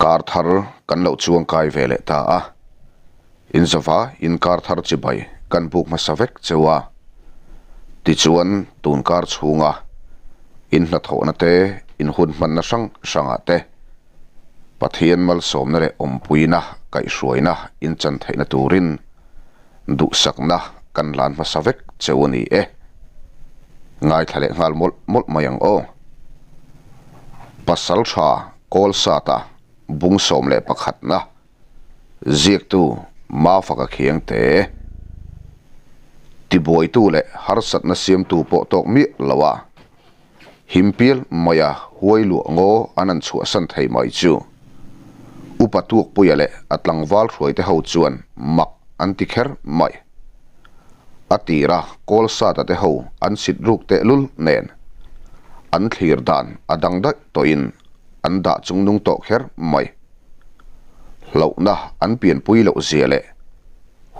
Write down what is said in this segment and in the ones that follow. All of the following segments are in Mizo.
Kar thar kan lo chuangkai ve leh ta a, inzava in kar thar chibai kan buk hmasa vek cheu a. Tichuan tun kar chhunga in hnathawhna te, in hun hmanna hrang hrangah te Pathian malsawmna leh awmpuina kaihhruaina in chan theihna turin duhsakna kan lan hmasa vek cheu a ni e. Ngaithla leh nghal mawlh mawlh mai ang aw. Pasal tha Kawlsata bung 11 na ziaktu Mafaka Khiangte tibuaitu leh harsatna siamtu pawh tawk miah lo a, himpial maia huai luah ngaw an han chhuahsan thei mai chu Upa Tuakpuia leh a tlangval hruaite ho chuan mak an ti kher mai. A tira Kawlsata te ho an sit ruk tehlul nen an thlir dan a dang daih tawhin an dah chungnung tawh kher mai. Hlauhna an pianpui loh zia leh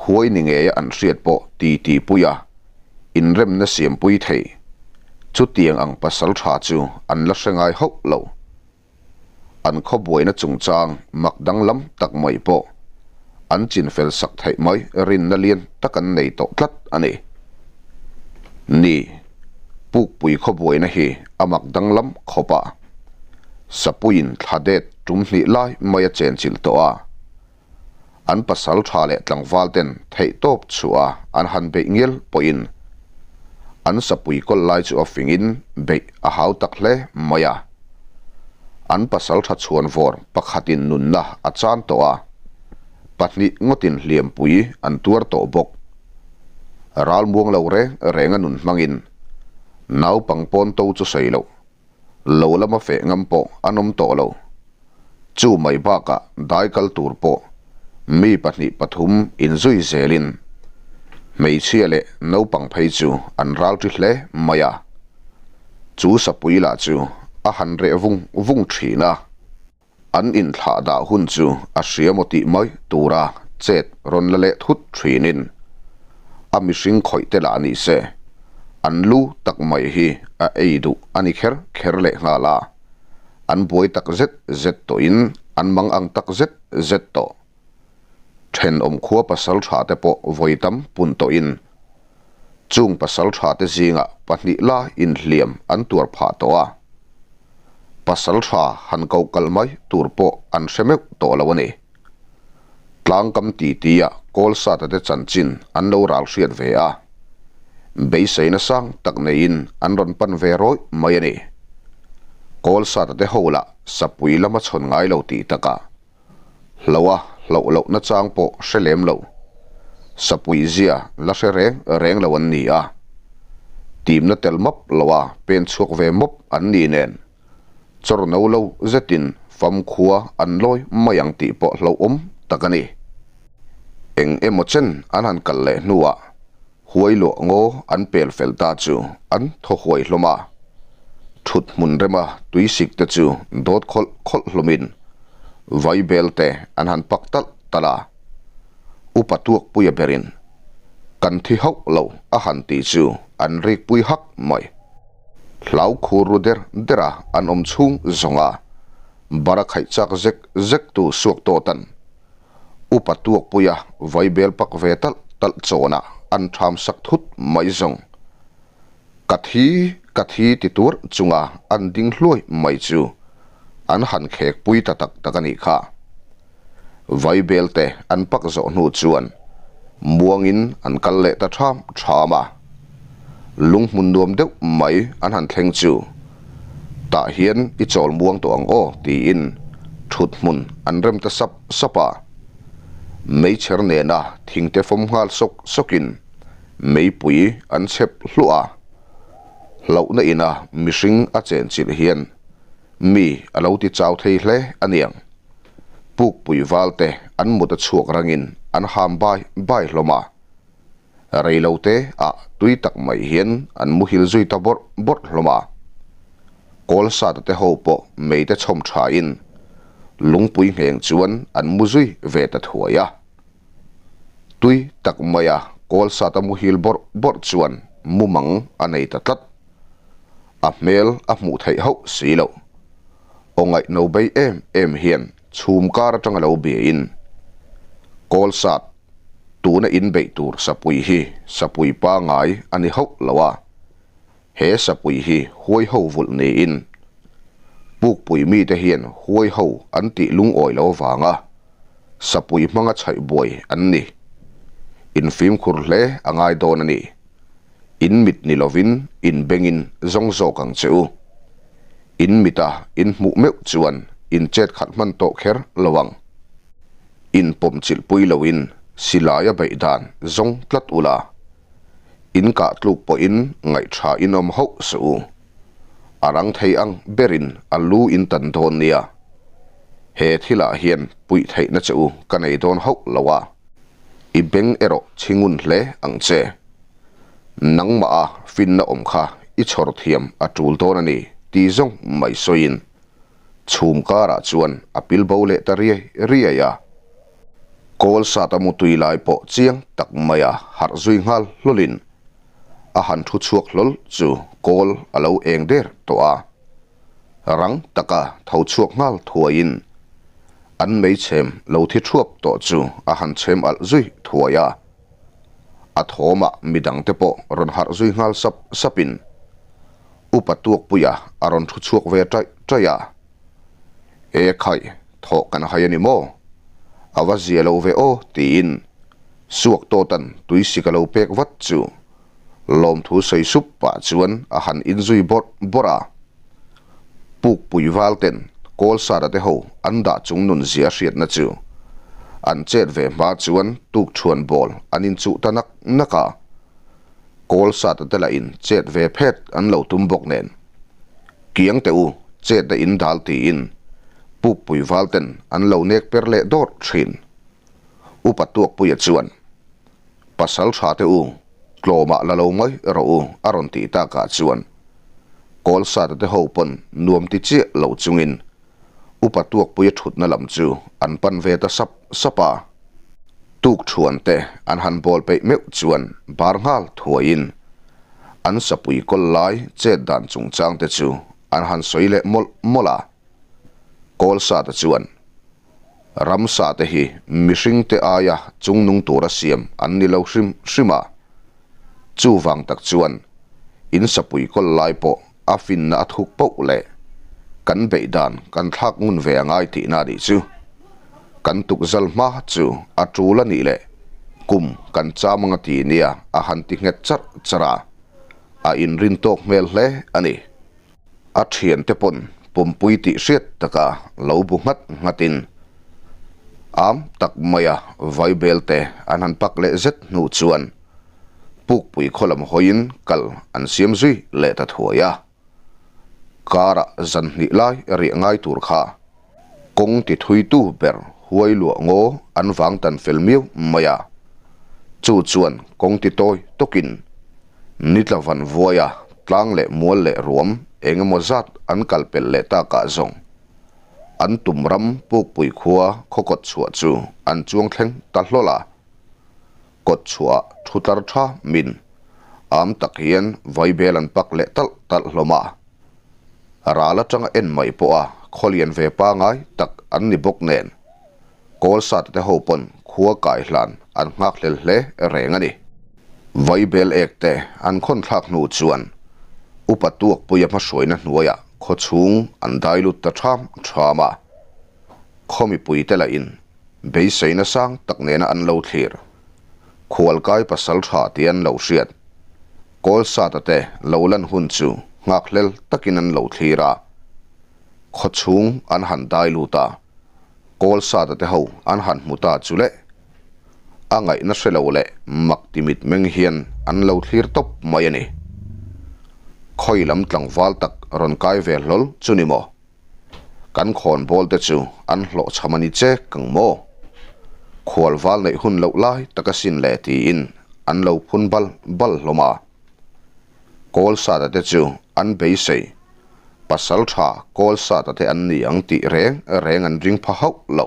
huai ni ngeia an hriat pawh titi puia inremna siampui thei chutiang ang pasal tha chu an la hre ngai hauh lo. An khawbuaina chungchang mak danglam tak mai pawh an chinfel sak theih mai rinna lian tak an nei tawh tlat a ni. Ni, Pukpui khawbuaina hi a mak danglam khawp a, Sapuiin thla det tum hnih lai mai a chenchilh tawh a. An pasal tha leh tlangval ten theihtawp chhuah a an han beih ngial pawhin an sapui kawl lai chu a fingin beih a hau tak hle mai a. An pasal tha chhuanvawr pakhatin nunna a chan tawh a, pahnih ngawtin hliampui an tuar tawh bawk. Ralmuang lo reng reng a nun hmangin naupang pawn to chu sawi loh. Lo lama feh ngam pawh an awm tawh lo. Chu mai bakah dai kal tur pawh mi pahnih pathum inzui zelin hmeichhia leh naupang phei chu an ral ṭi hle mai a. Chu sapui lah chu a han reh vung vung ṭhin a. An inthlah dah hun chu a hria maw tih mai tura chet rawn la leh thut thinin a mihring khawih te lah ni se, an lu tak mai hi a ei duh a ni kher kher leh nghal a, an buai tak zet zet tawhin an mang ang tak zet zet tawh. Thenawm khua pasal tha te pawh vawi tam pun tawhin chung pasal tha te zingah pahnih la inhliam an tuar phah tawh a. Pasal tha han koh kal mai tur pawh an hre meuh tawh lo a ni. Tlangkam titi-a Kawlsata te chanchin an lo ral hriat ve a, beiseina sang tak neiin an rawn pan ve rawih mai a ni. Kawlsata te ho lah sapui lama chhawn ngai lo tih takah Hloh a hloh loh nachang pawh hre lem lo. Sapui zia la hre reng reng lo an ni a. Timna tel mawp lo a pen chhuak ve mawp an ni nen. Chawr no lo zetin famkhua an lawi mai ang tih pawh hlauhawm tak a ni. Eng emaw chen an han kal leh hnuah Huai luah ngaw an pel fel ta chu an thaw huai hlawm a, thut hmun rema tuisik te chu dawt khawlh khawlh hlawmin vaibel te an han pak talh talh a. Upa Tuakpuia berin kan thi hauh lo a han tih chu an rikpui hak mai. Hlau khur ru der der a an awm chhung zawng a, bara khaih chak zek zek tu suak tawt an. Upa Tuakpuia vaibel pak ve talh talh chawnah an ṭham sak thut mai zawng. Ka thi, ka thi ti tur chunga an ding hluai mai chu an han khek pui ta tak tak a nih kha. Vaibel te an pak zawh hnu chuan muangin an kal leh ta ṭham ṭham a. Lunghmun nuam deuh mai an han thleng chu tah hian i chawl muang tawh ang aw tiin ṭhut hmun an rem ta sap sap a. Meichher nena thingte fawm nghal sawk sawkin meipui an chhep hluah a. Hlauhna ina mihring a chenchilh hian mi a lo ti chau thei hle a niang. Pukpui valte an mut a chhuak rangin an ham bai bai hlawm a. Rei lo te ah tui tak mai hian an muhil zui ta bawrh bawrh hlawm a. Kawlsata te ho pawh mei te chhawm tha in lungpui ngheng chuan an mu zui ve ta thuai a. Tui tak mai a Kawlsata muhil bawrh bawrh chuan mumang a nei ta tlat. A hmel a hmuh theih hauh si loh. Aw ngaihno bei em em hian. chhum kar atanga lo biain, Kawlsat, tuna inbeih tur sapui hi sapui pangai a ni hauh lo a, he sapui hi huai ho vulh niin Pukpui mite hian huai ho an tih lungawi lo avanga sapui hmanga chhaih buai an ni. Infimkhur hle a ngai dawn a ni. In mit ni lovin in bengin zawng zawk ang che u. In mita in hmuh meuh chuan in chet khat hman tawh kher lo ang. In pawm chilhpui loin silai a beih dan zawng tlat ula. In kah tluk pawhin ngaihṭha in awm hauh suh u. A rang thei ang berin a lu in tan dawn nia. He thilah hian puih theihna che u ka nei dawn hauh lo a. I beng erawh chhingun hle ang che. Nangmah a finna awm kha i chhawr thiam a tul dawn a ni ti zawng mai sawiin chhum karah chuan a pil bo leh ta riai riai a. Kawl sat a mutui lai pawh chiang tak maia harh zui nghal hlawlin a han thu chhuak hlawl chu kawl a lo eng der tawh a. Rang taka tho chhuak nghal thuaiin an meichhem lo thi thuap tawh chu a han chhem alh zui thuai a. A thawmah midangte pawh rawn harh zui nghal sap sapin Upa Tuakpuia a rawn thu chhuak ve taih taih a. E khaih, thawh kan hai a ni maw? A va zia lo ve aw tiin Suak Tawtan tuisik a lo pek vat chu lawmthu sawi sup pah chuan a han inzui bawrh bawrh a. Pukpui valten Kawlsara te ho an dah chung nun zia hriatna chu an chet ve hma chuan tukṭhuan bawl an inchuh ta nak nak a. Kawlsata te lahin chet ve phet an lo tum bawk nen. Kiang teh u, chet na in dal tiin Pukpui valten an lo nek per leh dawrh thin. Upa Tuakpuia chuan, Pasal tha teh u, tlawmah la lo mai rawh u a rawn tih takah chuan Kawlsata te ho pawn nuam ti chiah lo chungin Upa Tuakpuia thutna lam chu an pan ve ta sap sap a. Tukṭhuan te an han bawl peih meuh chuan bar nghal thuaiin an sapui kawl lai chet dan chungchang te chu an han sawi leh mawlh mawlh a. Kawlsata chuan, Ramsa te hi mihring te aia chungnung tura siam an ni lo hrim hrim a, chuvang tak chuan in sapui kawl lai pawh a finna a thuk poh leh kan beih dan kan thlak ngun ve a ngai tihna a nih chu. Kan tukzal hma chu a tul a nih leh kum kan cham anga ti nia a han ti nghet charh charh a, a inrin tawk hmel hle a ni. A thiante pawn pumpui tih hriat taka lo bu nghat nghatin am tak maia vaibel te an han pak leh zet hnu chuan Pukpui khaw lam hawiin kal an siam zui leh ta thuai a. Karah zan hnih lai riah ngai tur kha kawng ti thuitu ber huai luah ngaw an vang tan fel miau mai a. Chu chuan kawng ti tawi tawkin Nitla van vuaia tlang leh mual leh ruam eng emaw zat an kal pelh leh takah zawng an tum ram Pukpui khua khaw kawt chhuah chu an chuang thleng ta hlawl a. Kawt chhuah thu tlar tha min am tak hian vaibel an pak leh talh talh hlawm a. Ral atanga en mai pawha khawlian ve pangai tak an ni bawk nen Kawlsate te ho pawn khua kai hlan an nghakhlel hle reng a ni. Vaibel ek te an khawn thlak hnu chuan Upa Tuakpuia hmahruaina hnuaiah khaw chhung an dai lut ta ṭham ṭham a. Khaw mipuite lahin beiseina sang tak nena an lo thlir. Khualkai pasal ṭha tih an lo hriat. Kawlsata te lo lan hun chu nghakhlel takin an lo thlir a. Khaw chhung an han dai lut a. Kawlsata te ho an han hmu ta chu le. A ngaihna hre lo leh mak ti mit meng hian an lo thlir tawp mai a ni. Khawi lam tlangval tak rawn kai ve hlawl chu ni maw? Kan khawn bawl te chu an hlawhchham a ni che kang maw? Khual val neih hun loh lai tak asin le tiin an lo phun bal bal hlawm a. Kawlsata te chu an beisei. Pasal tha Kawlsata te an ni ang tih reng reng an ring pha hauh lo.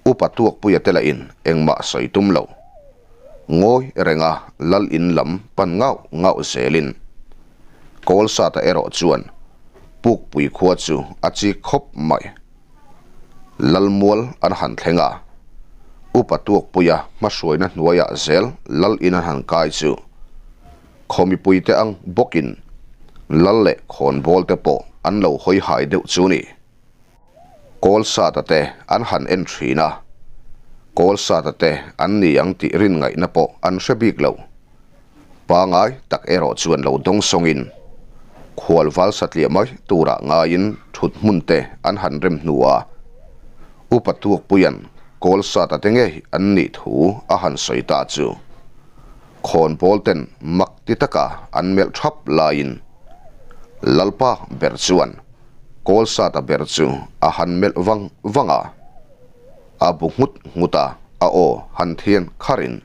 Upa Tuakpuia te lahin engmah sawi tum lo. Ngawi renga lal in lam pan ngauh ngauh zelin Kawlsata erawh chuan Pukpui khua chu a chik khawp mai. Lalmual an han thleng a, Upa Tuakpuia hmahruaina hnuaiah zel Lal in an han kai chu khaw mipuite ang bawkin Lal leh khawnbawl te pawh an lo hawi hai deuh chu ni. Kawlsata te an han en thin a, Kawlsata te an ni ang tih rin ngaihna pawh an hre bik lo. Pangai tak erawh chuan lo dawng sawngin khualval satliah mai turah ngaiin thut hmun te an han rem hnu a, Upa Tuakpuia'n Kawlsata te ngei an nih thu a han sawi ta chu khawnbawl ten mak ti taka an melh thap laiin Lalpa ber chuan Kawlsata ber chu a han melh vang vang a, a bu nghut nghut a, a aw han thian kharin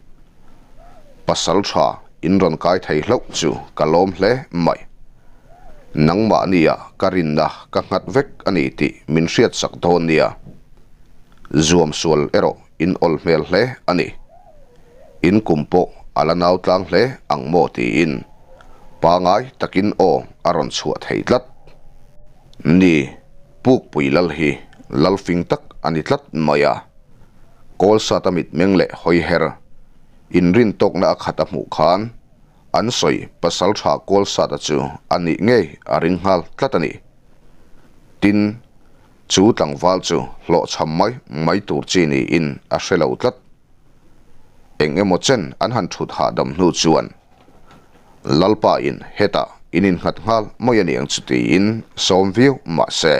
Pasal tha in rawn kai thei hlauh chu ka lawm hle mai. Nangmahnia ka rinna ka nghat vek a ni tih min hriatsak dawn nia. Zuam sual erawh in awl hmel hle a ni. In kum pawh a la nau tlang hle ang maw tiin pangai takin aw a rawn chhuah thei tlat. Ni, Pukpui lal hi lal fing tak a ni tlat mai a. Kawlsata mitmeng leh hawiher inrin tawkna a khat a hmuh khan an sawi pasal tha Kawlsata chu a nih ngei a ring nghal tlat a ni. Tin, chu tlangval chu hlawhchham mai mai tur chi niin a hre lo tlat. Eng emaw chen an han thut hahdam hnu chuan Lalpa in hetah in innghat nghal mai a niang chu tiin sawm viau mah se,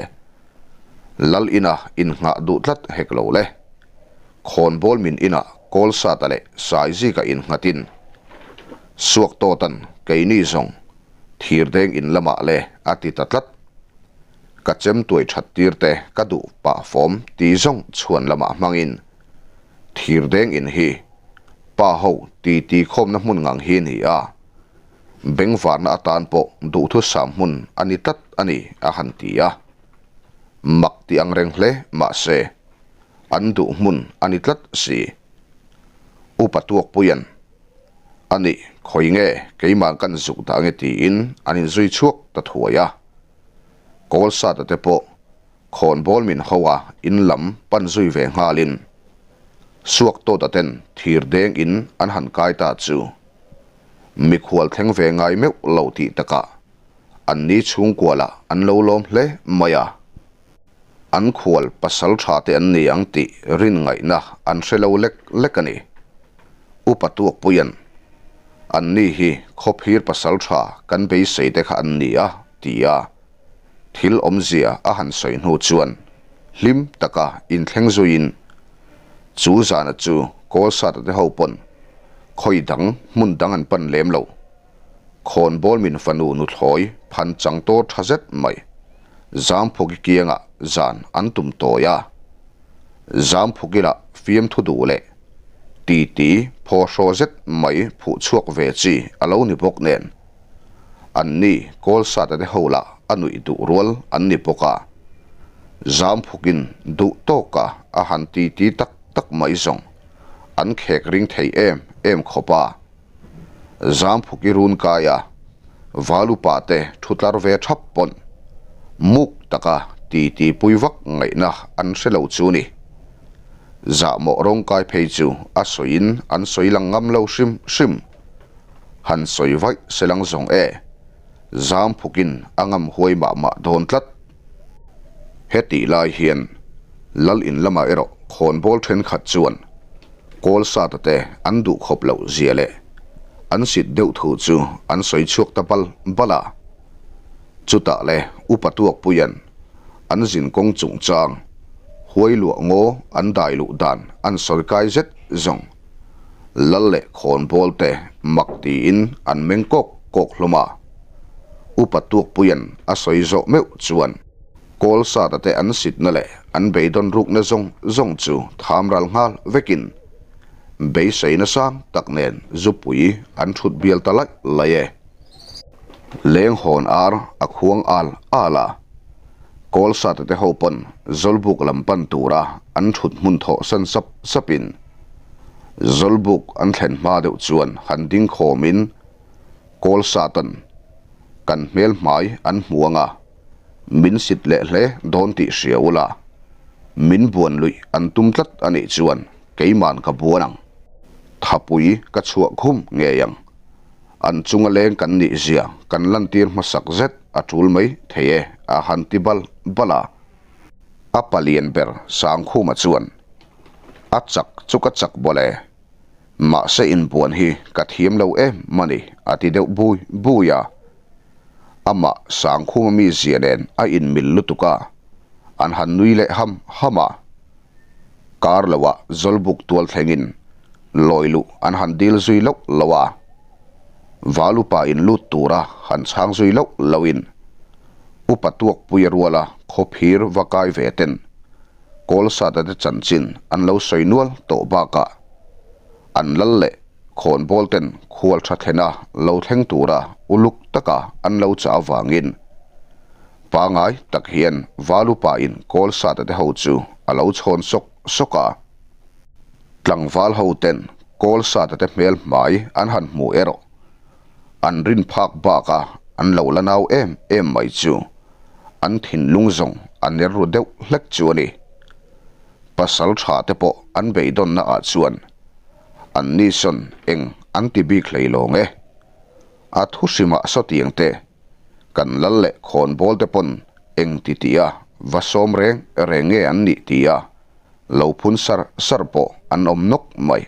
Lal ina innghah duh tlat hek lo le. Khawnbawl min inah Kawlsata leh Saizika innghatin Suaktawtan keini zawng thirdeng in lamah le a ti ta tlat. Ka chem tuai that tir te ka duh pah fawm ti zawng chhuan lamah hmangin thirdeng in hi pa ho ti ti khawmna hmun ngang hi ni a. Bengvarna atan pawh duhthusam hmun a ni tlat a ni a han ti a. Mak ti ang reng hle mahse an duh hmun a ni tlat si. Upa Tuakpuia'n a nih khawi nge keimah kan zuk dah ange tiin an inzui chhuak ta thuai a. Kawlsata te pawh khawnbawl min ho a in lam pan zui ve nghalin Suaktawta ten thir deng in an han kai ta chu mikhual thleng ve ngai meuh lo tih takah an ni chhungkualah an lo lawm hle mai a. An khual pasal tha te an ni ang tih rin ngaihna an hre lo lek lek a ni. Upa Tuakpuia'n, An ni hi khawphir pasal tha kan beisei te kha an ni a, ti a. Thil awmzia a han sawi hnu chuan hlim taka inthleng zuiin chu zana chu Kawlsata te ho pawn khawi dang hmun dang an pan lem lo. Khawnbawl min fanu nuthlawi phan chang tawr tha zet mai. Zamphuki kiangah zan an tum tawi a. Zamphuki lah fiamthu duh leh titi phaw hraw zet mai phuh chhuak ve chi a lo ni bawk nen. An ni Kawlsata te ho lah a nuih duh rual an ni bawk a. Zamphukin duh tawka a han titi tak tak mai zawng an khek ring thei em em khawp a. Zamphuki run kai a, Valupa te thu tlar ve thap pawn muk taka titi pui vak ngaihna an hre lo chu ni. Zahmawh rawngkai phei chu a sawiin an sawi lang ngam lo hrim hrim. Han sawi vaih se lang zawng e, Zamphukin a ngam huai mah mah dawn tlat. Hetih lai hian Lal in lamah erawh khawnbawl thenkhat chuan Kawlsata te an duh khawp loh zia leh an sit deuh thu chu an sawi chhuak ta bal bal a. Chutah le Upa Tuakpuia'n an zin kawng chungchang huai luah ngaw an dai luh dan an sawi kai zet zawng Lal leh khawnbawl te mak tiin an meng kawk kawk hlawm a. Upa Tuakpuia'n a sawi zawh meuh chuan Kawlsata te an sitna leh an beidawn rukna zawng zawng chu tham ral nghal vekin beiseina sang tak nen zupui an thut bial ta laih laih e. Leng hawn ar a khuang al al a, Kawlsata te ho pawn Zawlbuk lam pan tura an thut hmun thawh san sap sapin Zawlbuk an thlen hma deuh chuan han ding khawmin Kawl Satan kan hmel hmai an hmu anga min sit leh hle dawn tih hria ula. Min buan luih an tum tlat a nih chuan keiman ka buan ang. Thapui ka chhuah khum ngei ang. An chunga leng kan nih zia kan lantir hmasak zet a tul mai thei e a han ti bal bal a. A palian ber Sangkhuma chuan, A chak chu ka chak bawlh e. Mahse inbuan hi ka thiam lo em a ni a ti deuh bui bui a. Amah Sangkhuma mizia nen a inmil lutuk a, an han nui leh ham ham a. Kar loah Zawlbuk tual thlengin lawi luh an han dil zui loh loh a. Valupa in lut tura han chhang zui loh lohin Upa Tuakpuia ruala khawphir va kai ve ten Kawlsata te chanchin an lo sawi nual tawh bakah an lal leh khawnbawl ten khual tha thlena lo thleng tura uluk taka an lo chah avangin pangai tak hian Valupa in Kawlsata te ho chu a lo chhawn sawk sawk a. Tlangval ho ten Kawlsata te hmel hmai an han hmu erawh an rin phak baka an lo la nau em em mai chu an thinlung zawng a ner ru deuh hlek chu a ni. Pasal tha te pawh an beidawnna ah chuan an ni sawn eng an ti bik hlei lawng e. A thu hrimah sawtiang te, kan lal leh khawnbawl te pawn eng ti tih a va sawm reng reng nge an nih ti a lo phun sar sar pawh an awm nawk mai.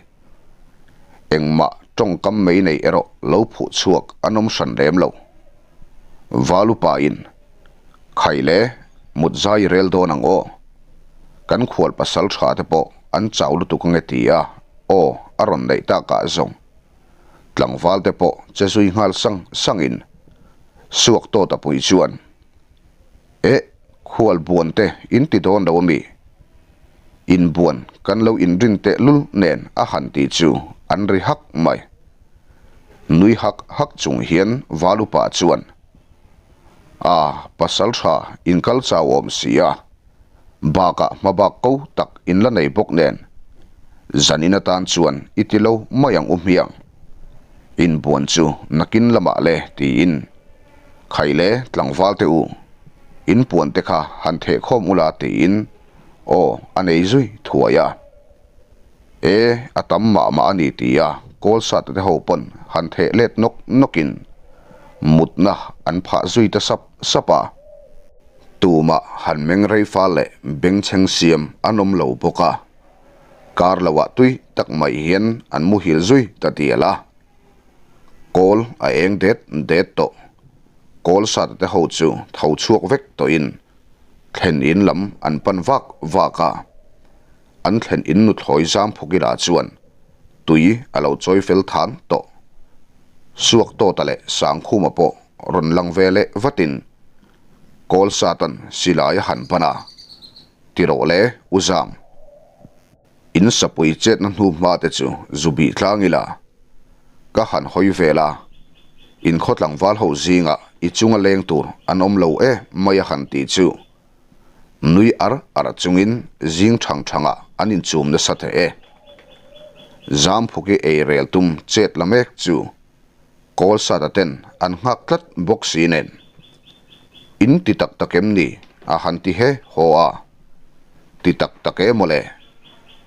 Engmah tawngkam mai nei erawh lo phuh chhuak an awm hran lem lo. Valupa in, Khai le, mut zai rel dawn ang aw. Kan khual pasal tha te pawh an chau lutuk ange ti a, aw a rawn neih takah zawng. Tlangval te pawh che zui nghal sang sangin Suak tawt a pui chuan, Eh, khual buan te in ti dawn lo ami? In buan kan lo inrin teh lul nen a han ti chu an ri hak mai. Nui hak hak chung hian Valupa chuan, A, pasal tha in kal chau awm si a, bakah hmabak ko tak in la nei bawk nen, zanin atan chuan i ti lo mai ang u hmiang. Inbuan chu nakin lamah le tiin, Khai le tlangval te u, in puan te kha han thehkhawm ula tiin aw a nei zui thuai a. E, a tam mah mah a ni ti a Kawlsata te ho pawn han theh let nawk nawkin mutna an phah zui ta sap sap a. Tumah han meng rei fal leh bengchheng siam an awm lo bawk a, kar loah tui tak mai hian an muhil zui ta dial a. Kawl a eng det det tawh. Kawlsata te ho chu tho chhuak vek tawhin thlen in lam an pan vak vak a. An thlen in nuthlawi zam phawkila chuan tui a lo chawi fel than tawh. Suak tawta leh Sangkhuma pawh rawn lang ve leh vatin Kawlsatan silai a han pan a, Ti rawh le, U Zam. In sapui chetna hnu hma te chu zu bih tlang ila, ka han hawi vel a, in khaw tlangval ho zingah i chunga leng tur an awm lo e mai a han tih chu. Nui ar ar chungin zing thang thangah an inchum nasa teh e. Zamphuki ei rel tum chet la mek chu Kawlsata ten an nghak tlat bawk si nen. In ti tak tak em ni a han ti he haw a. Ti tak tak e mawle.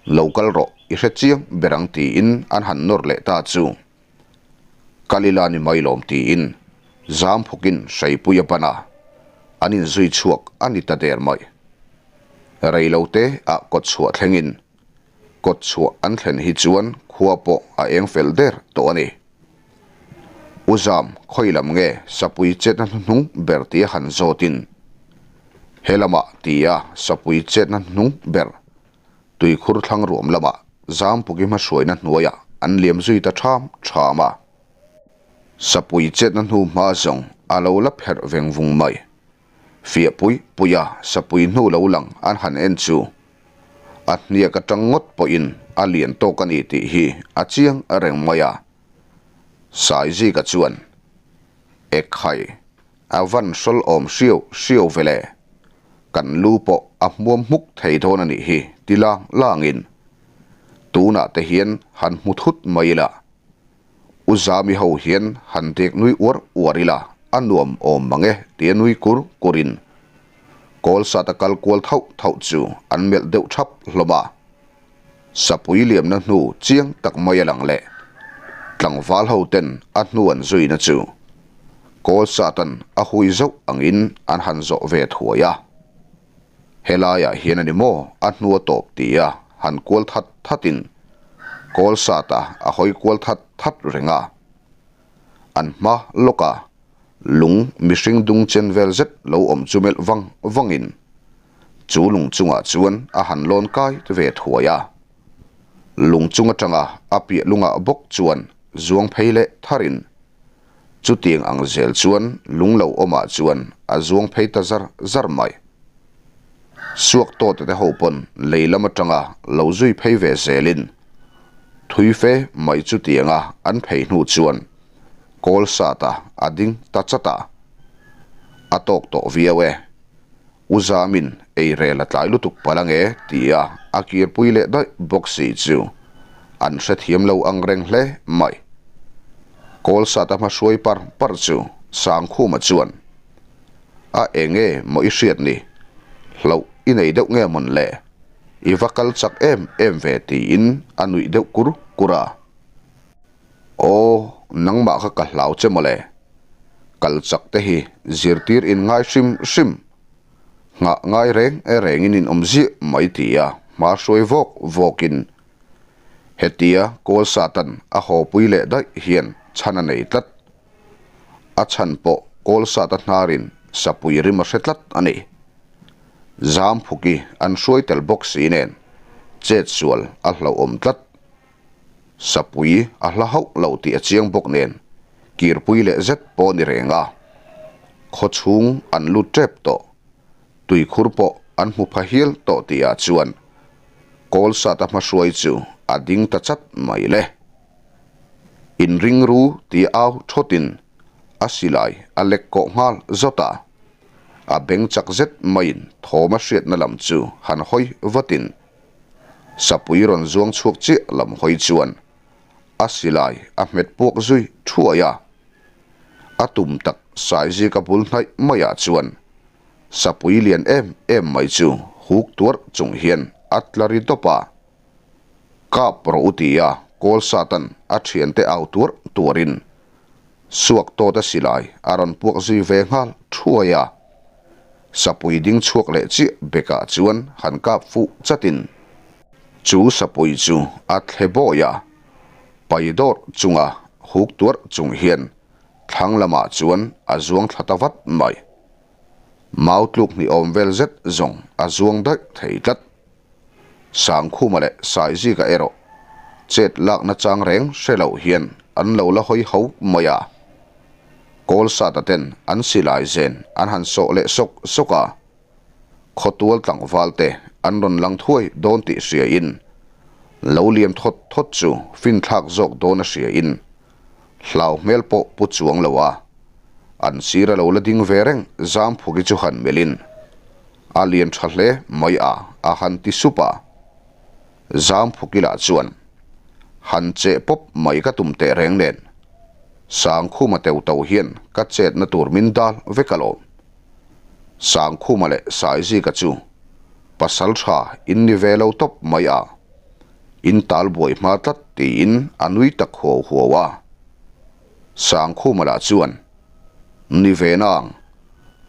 Lo kal rawh i hre chiang ber ang tiin an han nawr leh ta chu. Kalila ni mai lawm tiin Zamphukin Hreipui a ban a, an inzui chhuak a ni ta der mai. Reilote ah kawtchhuah thlengin kawtchhuah an thlen hi chuan khua pawh a eng fel der tawh a ni. U Zam, khawi lam nge sapui chetna hnuhnung ber tia han zawtin he lamah tia sapui chetna hnuhnung ber Tuikhur thlang ruam lamah Zampuki hmahruaina hnuaiah an liam zui ta ṭham ṭham a. Sapui chetna hnu hma zawng a lo la pherh veng vung mai. Fiah pui pui a sapui hnu lo lang an han en chu a hniak aṭang ngawt pawhin a lian tawk a ni tih hi a chiang reng mai a. Saizika chuan, Ekhai, A van hrawl awm hriau hriau ve le. Kan lu pawh a hmuam hmuk thei dawn a nih hi ti lang langin tunah te hian han hmu thut mai ila. U Zami ho hian han dek nui uar uar ila a nuam awm mang e tia nui kur kurin. Kawlsata kal kual thauh thauh chu an melh deuh thap hlawm a. Sapui liamna hnu chiang tak mai a lang leh tlangval ho ten a hnu an zuina chu Kawlsatan a hui zauh angin an han zawh ve thuai a. Helaiah hian a ni maw a hnu a tawp tia han kual that thatin Kawlsata a hawi kual that that reng a. An hma lawka lung mihring dung chen vel zet lo awm chu melh vang vangin chu lung chungah chuan a han lawn kai ve thuai a. Lung chung atanga a piah lungah bawk chuan zuang phei leh tharin chutiang ang zel chuan lung lo awmah chuan a zuang phei ta zar zar mai. Suak tawte te ho pawn lei lam atanga lo zui phei ve zelin thui fe mai chutianga an phei hnu chuan Kawl sat a, a ding ta chat a. A tawk tawh viau e. U Zamin ei rel a tlai lutuk palh ange tia a kirpui leh daih bawk si chu an hrethiam lo ang reng hle mai. Kawl sat a hmahruai par par chu Sangkhuma chuan, A enge maw i hriat ni? Hlauh i nei deuh nge mawn le? I va kal chak em em ve tiin a nuih deuh kur kur a. Aw, nangmah kha ka hlau che mawle. Kal chak te hi zirtir in ngai hrim hrim. Nghah ngai reng rengin in awm ziah mai ti a hma hruai vawk vawkin hetia kawl satan a haw pui leh daih hian chhan a nei tlat. A chhan pawh kawl sata hnarin sapui rim a hre tlat a ni. Zamphuki an hruai tel bawk si nen chet sual a hlauhawm tlat. Sapui a hla hauh lo tih a chiang bawk nen kirpui leh zet pawh ni reng a, khaw chhung an lut tep tawh, tuikhur pawh an hmu pha hial tawh tih ah chuan Kawlsata hmahruai chu a ding ta chat mai le. Inring ru ti au thawtin a silai a lek kawh nghal zawt a, a beng chak zet maiin thawm a hriatna lam chu han hawi vatin Sapui rawn zuang chhuak chiah lam hawi chuan a silai a hmet puak zui thuai a. A tum tak Saizika bul hnaih maiah chuan sapui lian em em mai chu huk tuarh chung hian a tla ri dawp a. Kap rawh u tia kawl satan a thiante au tuarh tuarhin Suak tawt a silai a rawn puak zui ve nghal thuai a. Sapui ding chhuak leh chiah bekah chuan han kap fuh chatin chu sapui chu a thle bawi a, pai dawrh chunga huk tuarh chung hian thlang lamah chuan a zuang thla ta vat mai. Mau tluk hnih awm vel zet zawng a zuang daih thei tlat. Sangkhuma leh Saizika erawh chet lakna chang reng hre loh hian an lo la hawi ho mai a. Kawlsata ten an silai zen an han sawh leh sawk sawk a, khawtual tlangval te an rawn lang thuai dawn tih hriain lo liam thawt thawt chu finthlak zawk dawn a hriain hlau hmel pawh pu chuang lo a, an sir a lo la ding ve reng Zamphuki chu han melhin A lian tha hle mai a, a han ti sup a. Zangphukila chuan, Han cheh pawp mai ka tum teh reng nen, Sangkhuma teu to hian ka chetna tur min dal vek alawm. Sangkhuma leh Saizika chu pasal tha in ni ve lo tawp mai a, in tal buai hma tlat tiin a nui tak huau huau a. Sangkhuma lah chuan, Ni ve nang,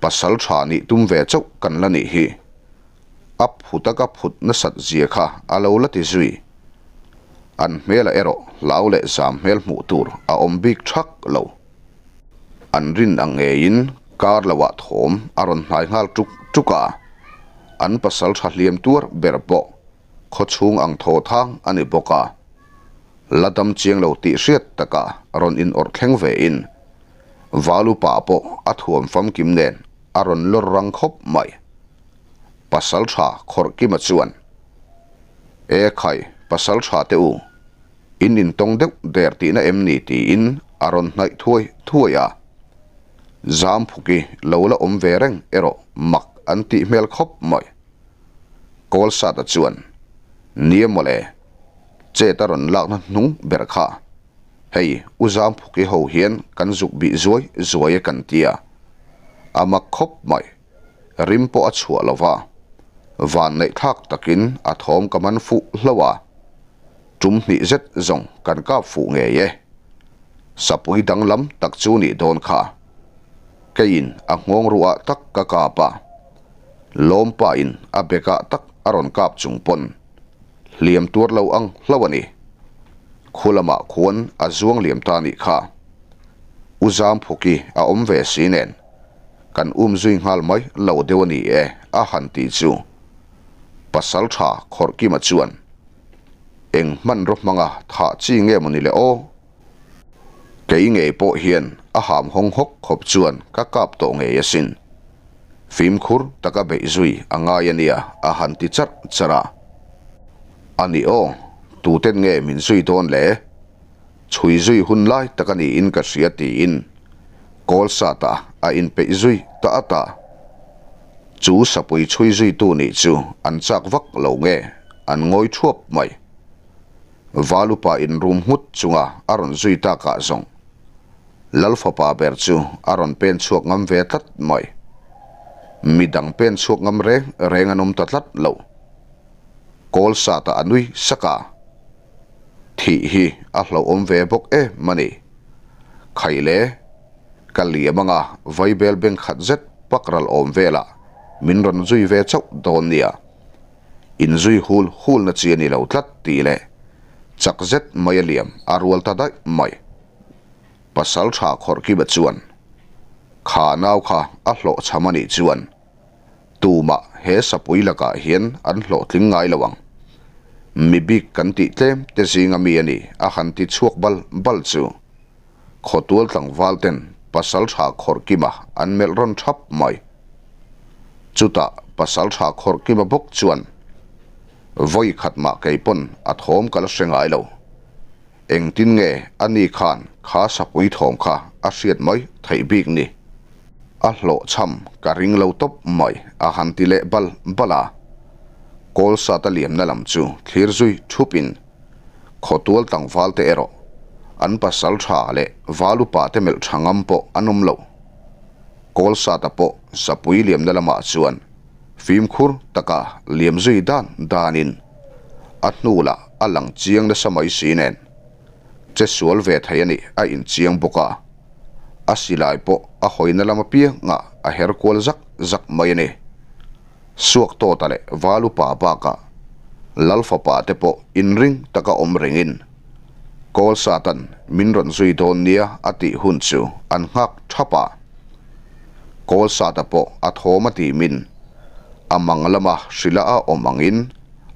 pasal tha nih tum ve chauh kan la nih hi. A phut a ka phut nasat zia kha a lo la ti zui. An hmelah erawh hlau leh zam hmel hmuh tur a awm bik thak lo. An rin ang ngeiin kar loah thawm a rawn hnai nghal tuk tuk a, an pasal tha hliam tuar ber pawh khawchhung ang thaw thang a ni bawk a. La dam chiang lo tih hriat taka rawn in awrh thleng ve in Valupa pawh a thuam famkim nen a rawn lawr rang khawp mai. Pasal tha khawrh kima chuan, E khai, pasal tha te u, in intawng deuh der tihna em ni tiin a rawn hnaih thuai thuai a. Zamphuki lo la awm ve reng erawh mak an tih hmel khawp mai. Kawlsata chuan, Nia mawle, chet a rawn lakna hnung ber kha. Hei, U Zamphuki ho hian kan zuk bih zuai zuai e kan tia. A mak khawp mai. Rim pawh a chhuah lo va, vanneihthlak takin a thawm ka man fuh hlauh a, tum hnih zet zawng kan kap fuh ngei e. Sapui danglam tak chu nih dawn kha. Keiin a nghawng ruah tak ka kap a, lawmpain a bekah tak a rawn kap chung pawn hliam tuar lo ang hlauh a ni. Khu lamah khuan a zuang liam ta nih kha. U Zamphuki a awm ve si nen kan um zui nghal mai lo deuh a ni e a han ti chu pasal tha Khawrhkima chuan eng hmanraw hmanga thah chi nge maw ni le aw? Kei ngei pawh hian a ham hawng hawk khawp chuan ka kap tawh ngei asin. Fimkhur taka beih zui a ngai a nia a han ti charh charh a. A ni aw, tuten nge min zui dawn le? Chhui zui hun lai tak a niin ka hria tiin kawl sat a a inpeih zui ta at a. Chu sapui chhui zuitu nih chu an chak vak lo nge an ngawi thuap mai. Valupa inrum nghut chunga a rawn zui takah zawng Lalfapa ber chu a rawn pen chhuak ngam ve tlat mai. Midang pen chhuak ngam reng reng an awm ta tlat lo. Kawl sat a a nui sak a. Thih hi a hlauhawm ve bawk em a ni. Khaile, ka liam anga vaibel beng khat zet pak ral awm velah min rawn zui ve chauh dawn nia. Inzui hul hulna chi a ni lo tlat tih leh chak zet mai a liam a rual ta daih mai. Pasal tha Khawrhkiba chuan, Kha nau kha a hlawhchham a nih chuan tumah he sapui lakah hian an hlawhtling ngai lo ang. Mi bik kan tih tlem te zinga mi a ni a han ti chhuak bal bal chu khawtual tlangval ten pasal tha Khawrhkima an melh rawn thap mai. Chutah pasal tha Khawrhkima bawk chuan vawi khat mah kei pawn a thawm ka la hre ngai lo. Engtin nge a ni khan kha sapui thawm kha a hriat mai theih bik ni? A hlawhchham ka ring lo tawp mai a han ti leh bal bal a. Kawl sat a liamna lam chu thlir zui thupin khawtual tlangval te erawh an pasal tha leh val upa te melh tha ngam pawh an awm lo. Kawl sata pawh sapui liamna lamah chuan fimkhur taka liam zui dan danin a hnu lah a lang chiang nasa mai si nen che sual ve thei a nih a inchiang bawk a, a silai pawh a hawina lam apiangah a her kual zak zak mai a ni. Suak tawta leh val upa bakah Lal fapa te pawh inring taka awm rengin Kawl Satan min rawn zui dawn nia a tih hun chu an nghak thap a. Kawl Sata pawh a thawm a timin a mang lama hrila a awm angin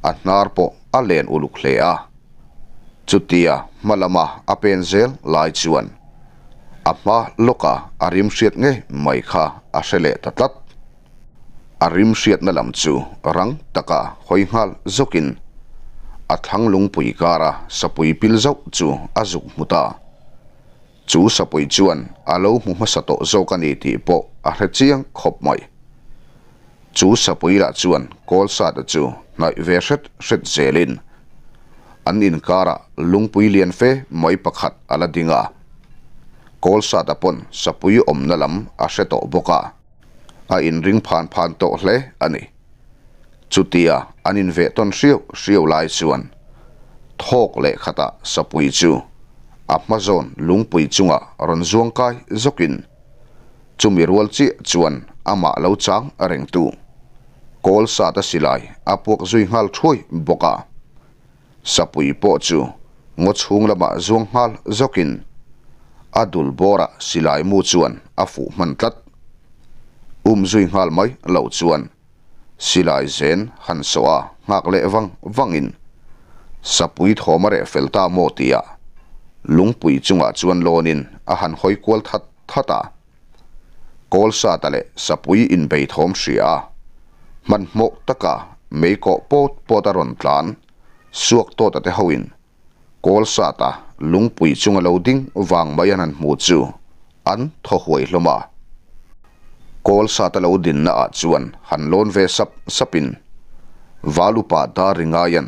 a hnar pawh a len uluk hle a. Chutia hma lama a pen zel lai chuan a hma lawka a rim hriat ngei mai kha a hre leh ta tlat. A rim hriatna lam chu rang taka hawi nghal zawkin a thlang lungpui kara sapui pil zauh chu a zuk hmu ta. Chu sapui chuan a lo hmu hmasa tawh zawk a ni tih pawh a hre chiang khawp mai. Chu sapui lah chuan Kawlsata chu hnaih ve hret hret zelin an inkarah lungpui lian fe mai pakhat a la ding a. Kawlsata pawn sapui awmna lam a hre tawh bawk a. A inring phan phan tawh hle a ni. Chutia an inveh tawn hriau hriau lai chuan thawk leh khatah sapui chu a hma zawn lungpui chungah rawn zuang kai zawkin chumi rual chiah chuan amah lo chang rengtu kawl sata silai a puak zui nghal thuai bawk a. Sapui pawh chu ngaw chhung lamah zuang nghal zawkin a dul bawrah silai mu chuan a fuh hman tlat. Um zui nghal mai lo chuan silai zen han sawh a nghak leh vang vangin sapui thawm a reh fel ta maw tia lungpui chungah chuan lawnin a han hawi kual that that a. Kawlsata leh sapui inbei thawm hria a, hmanhmawh taka mei kawh pawt pawt a rawn tlan suak tawta te hoin Kawlsata lungpui chunga lo ding vang mai an han hmu chu an thaw huai hlawm a. Kawlsata lo dinna ah chuan han lawn ve sap sapin Valupa Daringaian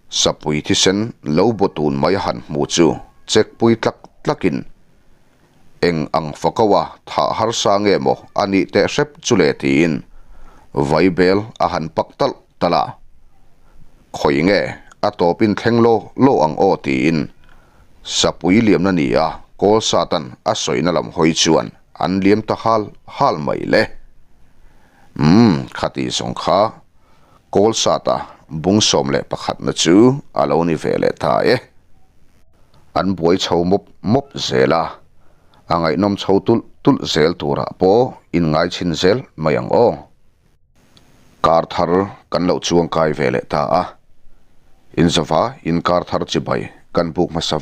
sapui thisen lo baw tun mai a han hmu chu check pui tlak tlakin Eng ang fakaua thah harsa nge maw a nih teh hrep chu le tiin Vaibel a han pak talh talh a, Khawi nge a tawpin thleng law law ang aw tiin Sapui liamna ni a kawl satan a sawina lam hawi chuan an liam ta hal hal mai le. Umm khati zawng kha kawl sata bung 11 na chu a lo ni ve leh ta e. An buai chho mawp mawp zel a, a ngaihnawm chho tulh tulh zel turah pawh inngai chhin zel mai ang aw. Kar thar kan lo chuang kai ve leh ta a, inzava inkar thar chibai kan buk hmasa.